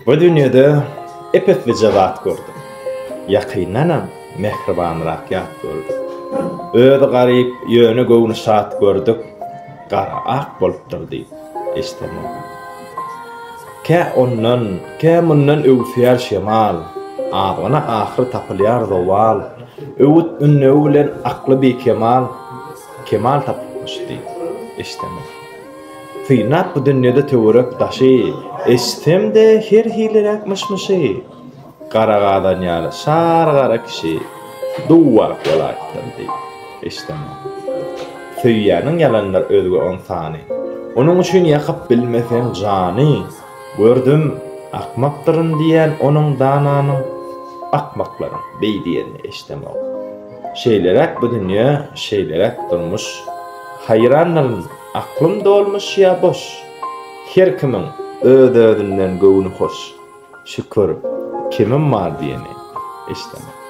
Bu dünýede ep-eslije zat gördüm. Ýakyndanam mähribanrak ýat gördüm. Özi garyp, ýöne göwni şat gördük, Gara ak bolupdyr diýip, eşdemok. Kä ondan, kä mundan öwüsýär şemal, Azgyna ahyry tapylýar zowal. Öwüt-ündewi bilen akly bikemal, Kemal tapypmyş diýip, eşdemok. Synlap bu dünýede töwerek daşy, Eşitsem-de her hiliräk myş-myşy. Gara gazan ýaly şar gara kişi, Duwwak bolaýypdyr diýip, eşdemok. Söýýäniň ýalandyr özge ynsany, Onuň üçin ýakyp bilmeseň jany. Gördüm, akmakdyryn diýen onuň dananyň, Akmaklaryň beý diýenini eşdemok. Şeýleräk bu dünýe, şeýleräk durmuş, Haýrandyryn, aklym dolmuş ýa boş? Her kimiň öz-özünden göwni hoş, Şükür, kemim bar diýeni eşdemok.